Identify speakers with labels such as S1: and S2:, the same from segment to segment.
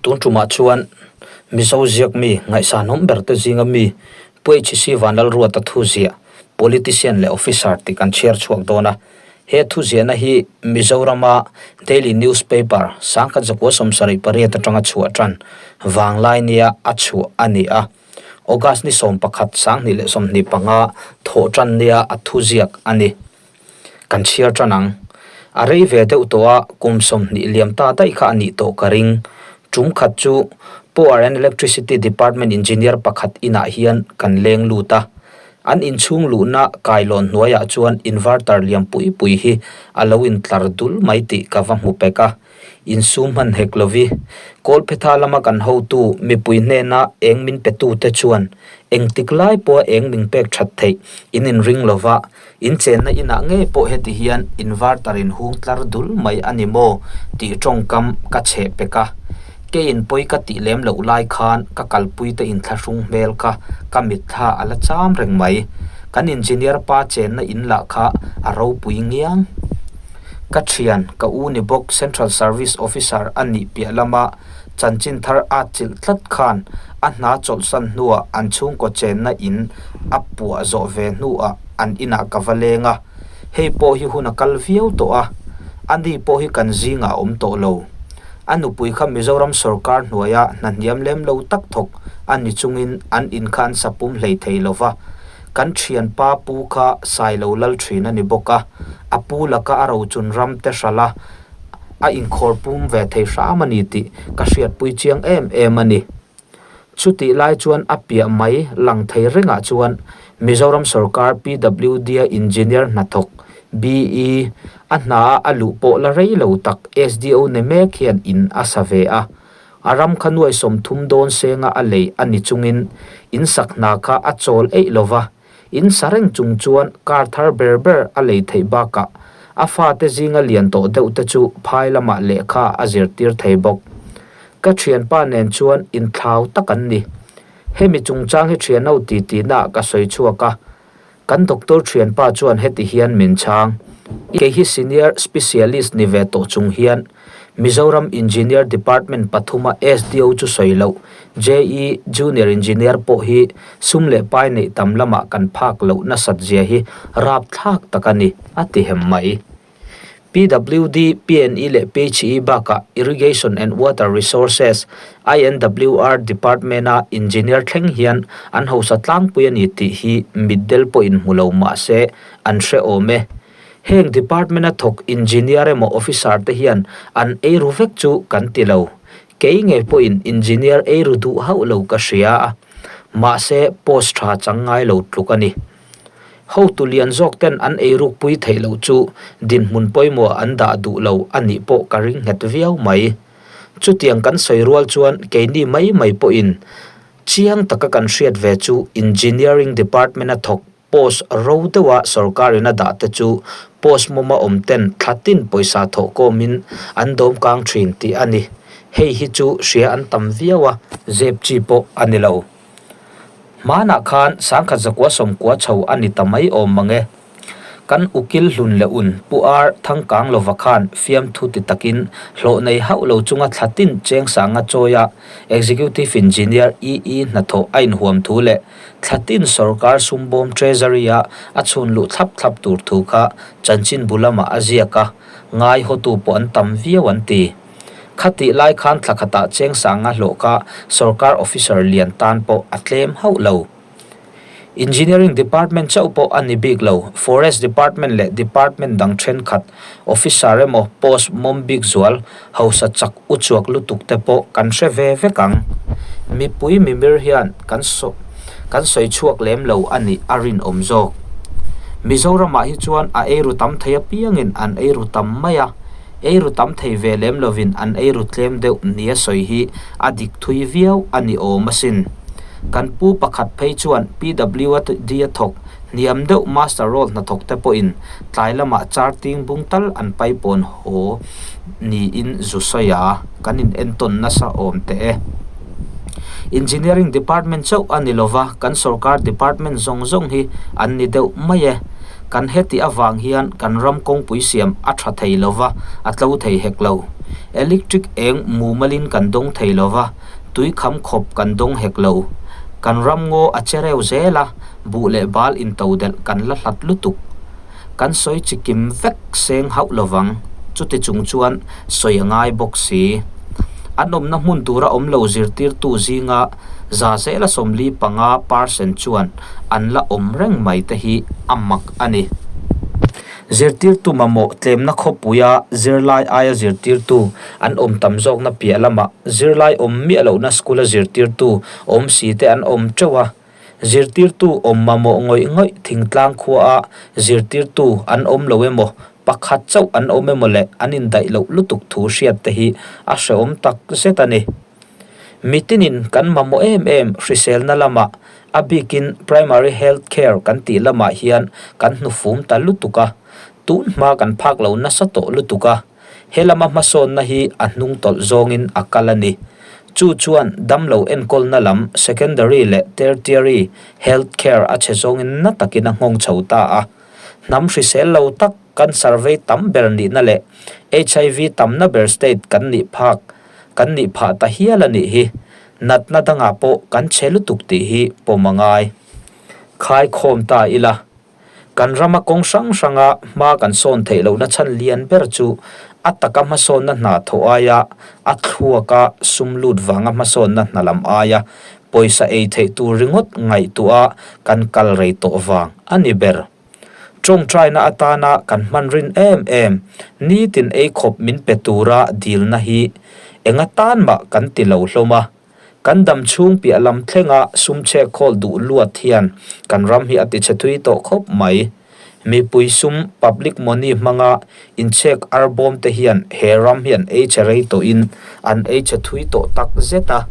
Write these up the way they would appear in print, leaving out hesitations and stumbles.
S1: Tun tumah chuan Mizo ziakmi ngaihsanawm ber te zinga mi Pu HC Vanlalruata thu ziah Politician leh Officer tih kan chhiar chhuak dawn a. He thu ziahna hi Mizorama Daily Newspaper 1978 atanga chhuah tan vanglai nia a chhuah a ni a. August ni 11 2025 thawh tan nia a thu ziak a ni. Kan chhiar tan ang. A rei ve deuh tawh a, kum 20 liam ta daih kha a nih tawh ka ring. Tum khat chu Power and Electricity Department engineer pakhat inah hian kan leng lut a. An inchhung luhna kailawn hnuaiah chuan inverter liam pui pui hi a lo intlar dul mai tih ka va hmu pek a. Insum hman hek lovi. Kawlphetha lama kan hotu mipui hnena eng min petute chuan engtik lai pawha eng min pek that theih in inring lova, in chenna inah ngei pawh heti hian inverter in hung tlar dul mai a ni maw tih tawngkam ka chheh pek a. Keiin pawi ka tih lem loh lai khan ka kalpuite inthlahrung hmel kha ka mitthla a la cham reng mai. Kan engineer pa chenna in lah kha a ropui ngiang. Ka thian, ka u ni bawk Central Service Officer a nih piah lama chanchin thar a chilh tlat khan a hna chawlhsan hnuah an chhungkaw chenna in a puah zawh ve hnuah an inah ka va leng a, hei pawh hi hun a kal viau tawh a, ani pawh hi kan zingah a awm tawh lo. A nupui kha Mizoram sawrkar hnuaia hna hniam lem lo tak thawk a ni chungin an in kha an sapum hlei thei lo va, Kan thianpa pu kha Sailo lal thin a ni bawk a, a pu laka a rochun ram te hralh a, a inkhawr pum ve thei hram a ni tih ka hriatpui chiang em em a ni. Chutih lai chuan a piah mai lang thei rengah chuan Mizoram sawrkar PWD-a engineer hnathawk, BE, a hna a luh pawh la rei lo tak SDO ni mek hian in a sa ve a. A ram kha nuai 30 dawn senga a lei a ni chungin in sak hna kha a chawl eih lo va, in sa reng chung chuan car thar ber ber a lei theih bakah a fate zinga lian tawh deuh te chu phai lamah lehkha a zirtir thei bawk. Ka thianpa nen chuan inthlau tak an ni. Hemi chungchang hi thianho titinaah ka sawi chhuak a, Kan doctor thianpa chuan heti hian min chhang, Kei hi senior specialist ni ve tawh chung hian Mizoram Engineer Department pathuma SDO chu sawi loh, JE, Junior Engineer, pawh hi sum leh pai neih tam lamah kan phak loh nasat zia hi rapthlak tak a ni, a ti hem mai. PWD, PNE leh PHE bakah Irrigation and Water Resources, INWR, Department-a engineer thleng hian an hausa tlangpui a ni tih hi mitdel pawhin hmu lo mah se an hre awm e. Heng department-a thawk engineer emaw officer te hian an eiru vek chu kan ti lo. Kei ngei pawhin engineer eiru duh hauh lo ka hria a, mahse post tha chang ngai lo tluk a ni. Hotu lian zawk ten an eirukpui theih loh chu dinhmun pawimawh an dah duh lo a nih pawh ka ring nghet viau mai. Chutiang kan sawi rual chuan keini mai mai pawhin chiang taka kan hriat ve chu Engineering Department-a thawk post ro deuha sorkarin a dah te chu post mawma awm ten thla tin pawisa thawh kawmin an dawm kang thin tih a ni. Hei hi chu hria an tam viau a, zep chi pawh a ni lo. Hmanah khan 1990 chho a ni ta mai awm mang e. Kan ukil hlun leh un Pu Ar Thangkang lova khan fiamthu ti takin hlawh nei hauh lo chunga thla tin cheng sanga chawia Executive Engineer EE hnathawh a inhuam thu leh thla tin sawrkar sumbawm Treasury-a a chhun luh thlap thlap tur thu kha chanchinbu lamah a ziak a, ngai hawtu pawh an tam viau an ti. Khatih lai khan thla khatah cheng sanga hlawh kha sawrkar officer lian tan pawh a tlem hauh lo. Engineering department chauh pawh a ni bik lo, Forest department leh department dang thenkhat officer emaw post mawm bik zual hausa chak uchuak lutuk te pawh kan hre ve vek ang. Mipui mimir hian kan kan sawi chhuak lem lo a nih a rinawm zawk. Mizoramah hi chuan a eiru tam thei apiangin an eiru tam mai a. Eiru tam thei ve lem lovin an eiru tlem deuh nia sawi hi a dik thui viau a ni awm asin. Kan pu pakhat phei chuan PWD a thawk hniam deuh master roll hnathawk te pawhin tlai lamah char ting bung tal an paipawn haw niin zu sawi a, kan in entawn nasa awm teh e. Engineering department chauh a ni lova, kan sorkar department zawng zawng hi an ni deuh mai e. Kan heti avang hian kan ram kawngpui siam a tha thei lova, a tlo thei hek lo. Electric eng mumalin kan dawng thei lo va, tui kham khawp kan dawng hek lo. Kan ramngaw a che reuh zel a, buh leh bal intodelh kan la hlat lutuk. Kan sawi chi kim vek seng hauh lovang, chuti chung chuan sawi a ngai bawk si. An awmna hmun tura awm lo zirtirtu zinga za zela 45 percent chuan an la awm reng mai te hi a mak a ni. Zirtirtu mamawh tlemna khawpuia zirlai aia zirtirtu an awm tam zawkna piah lamah zirlai awm miah lohna school-a zirtirtu awm si te an awm teuh a. Zirtirtu awm mamawh ngawih ngawih thingtlang khuaah zirtirtu an awm lo emaw, pakhat chauh an awm emaw leh an indaih loh lutuk thu hriat te hi a hrehawm tak zet a ni. Mitinin kan mamawh em em hriselna lamah, a bikin primary health care kan tih lamah hian kan hnufum ta lutuk a, tun hma kan phak lo nasa tawh lutuk a. He lama hmasawnna hi a hnung tawlh zawngin a kal a ni. Chu chuan damlo enkawlna lam secondary leh tertiary health care a chhe zawngin na takin a nghawng chho ta a. Hnam hrisel lo tak kan survey tam ber nihna leh HIV tamna ber state kan nih phak kan nih phah ta hial a nih hi. Natna dangah pawh kan chhe lutuk tih hi pawm a ngai. Khaikhawm ta ila. Kan rama kawng hrang hranga hma kan sawn theih lohna chhan lian ber chu a taka hmasawnna hna thawh aia a thluaka sum lut vanga hmasawnna hna lam aia pawisa ei theih tur ringawt ngaihtuah kan kal rei tawh vang a ni ber. Tawngtaina atana kan hman rin em em nitin ei khawp min pe tura dilna hi enga tan mah kan ti lo hlawm a. Kan dam chhung piah lam thlenga sum chhek khawl duh luat hian kan ram hi a tichhe thui tawh khawp mai. Mipui sum, public money, hmanga inchhek arbawm te hian he ram hi an ei chhe rei tawhin an ei chhe thui tawh tak zet a,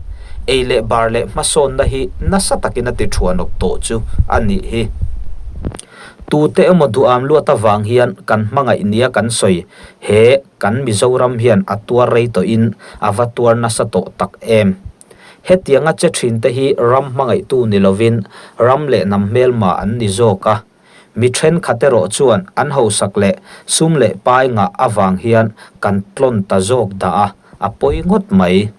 S1: ei leh bar leh hmasawnna hi nasa takin a ti thuanawp tawh chu a nih hi. Tute emaw duham luat avang hian kan hmangaih nia kan sawi he Kan Mizoram hian a tuar rei tawhin a va tuar nasa tawh tak em? Hetianga che thinte hi ram hmangaihtu ni lovin ram leh hnam hmelma an ni zawk a. Mi thenkhat erawh chuan an hausak leh sum leh pai ngah avang hian kan tlawn ta zawk dah a, a pawi ngawt mai.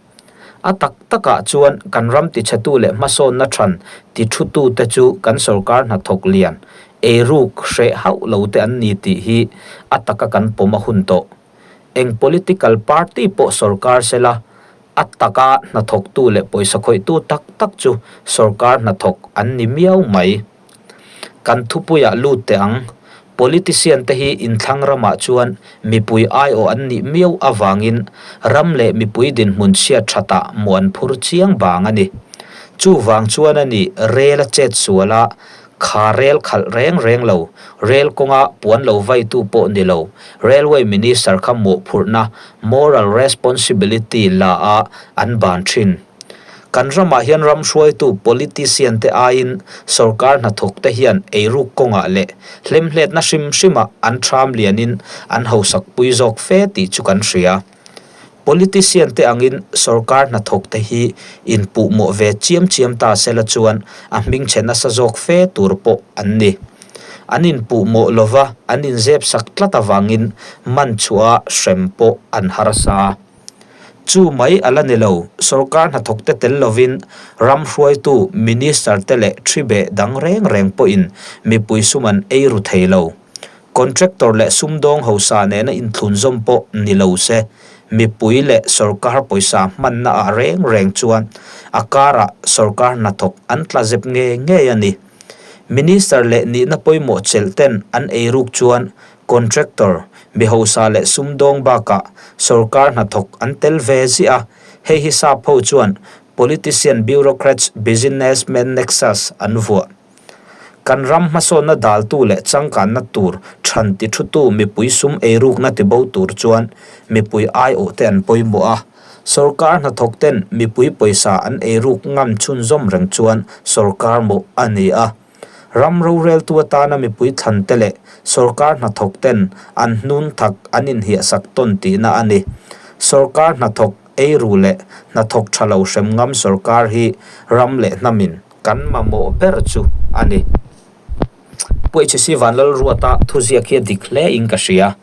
S1: A tak takah chuan kan ram tichhetu leh hmasawnna than tithutute chu kan sorkar hnathawk lian, eiruk hreh hauh lo te an ni tih hi a taka kan pawm a hun tawh. Eng political party pawh sorkar sela, a taka hnathawktu leh pawisa khawihtu tak tak chu sorkar hnathawk an ni miau mai. Kan thupuiah lut teh ang. Politician te hi inthlang ramah chuan mipui aiawh an nih miau avangin ram leh mipui dinhmun chhiat thatah muan phur chiang bang a ni. Chuvang chuan a ni rel a chet sual a, kha rel khalh reng reng lo, rel kawnga puan lo vaitu pawh ni lo, Railway Minister kha mawhphurhna, moral responsibility, la a an ban thin. Kan ramah hian ram hruaitu politician te aiin sorkar hnathawk te hian eiruk kawngah leh hlemhletna hrim hrimah an ṭham lianin an hausak pui zawk fe tih chu kan hria. Politician te angin sorkar hnathawk te hi inpuhmawh ve chiam chiam ta sela chuan a hmingchhe nasa zawk fe tur pawh an ni. An inpuhmawh lova an inzep sak tlat avangin man chhuah a hrem pawh an harsa. Chu mai a la ni lo, sorkar hnathawkte tel lovin ram hruaitu minister te leh thi beh dang reng reng pawhin mipui sum an ei ru thei lo. Contractor leh sumdawng hausa nena inthlunzawm pawh ni lo se, mipui leh sorkar pawisa hmanna ah reng reng chuan a karah sorkar hnathawk an tla zep ngei ngei a ni. Minister leh nihna pawimawh chelh ten an eiruk chuan Contractor, mi hausa leh sumdawng bakah sorkar hnathawk an tel ve ziah a, hei hi sap ho chuan Politician-Bureaucrats Businessman Nexus an vuah. Kan ram hmasawnna daltu leh changkanna tur chhan tithutu mipui sum eirukna tibo tur chuan mipui aiawhte an pawimawh a, sorkar hnathawk ten mipui pawisa an eiruk ngam chhunzawm reng chuan sorkar mawh a ni a. Ram roreltu atana mipui thlante leh sorkar hnathawk ten an hnun thak an inhiahsak tawn tihna a ni. Sorkar hnathawk eiru leh hnathawk tha lo hrem ngam sorkar hi ram leh hnamin kan mamawh ber chu a ni. Pu HC Vanlalruata thuziak hi a dik hle in ka hria.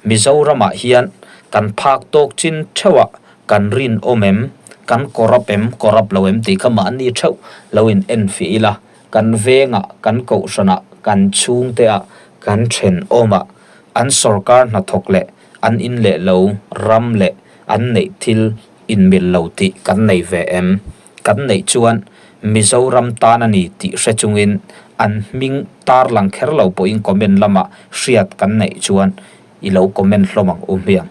S1: Mizoramah hian. Kan phak tawk chin theuhah kan rinawm em, kan corrupt em, corrupt lo em tih kha mahni theuh lo in enfiah ila, kan vengah, kan kohhranah, kan chhungteah, kan thenawmah an sorkar hnathawk leh an in leh lo ram leh an neih thil inmil lo tih kan nei ve em? Kan neih chuan Mizoram tan a ni tih hre chungin an hming tarlang kher lo pawhin comment lamah hriat kan neih chuan i lo comment hlawm ang u hmiang.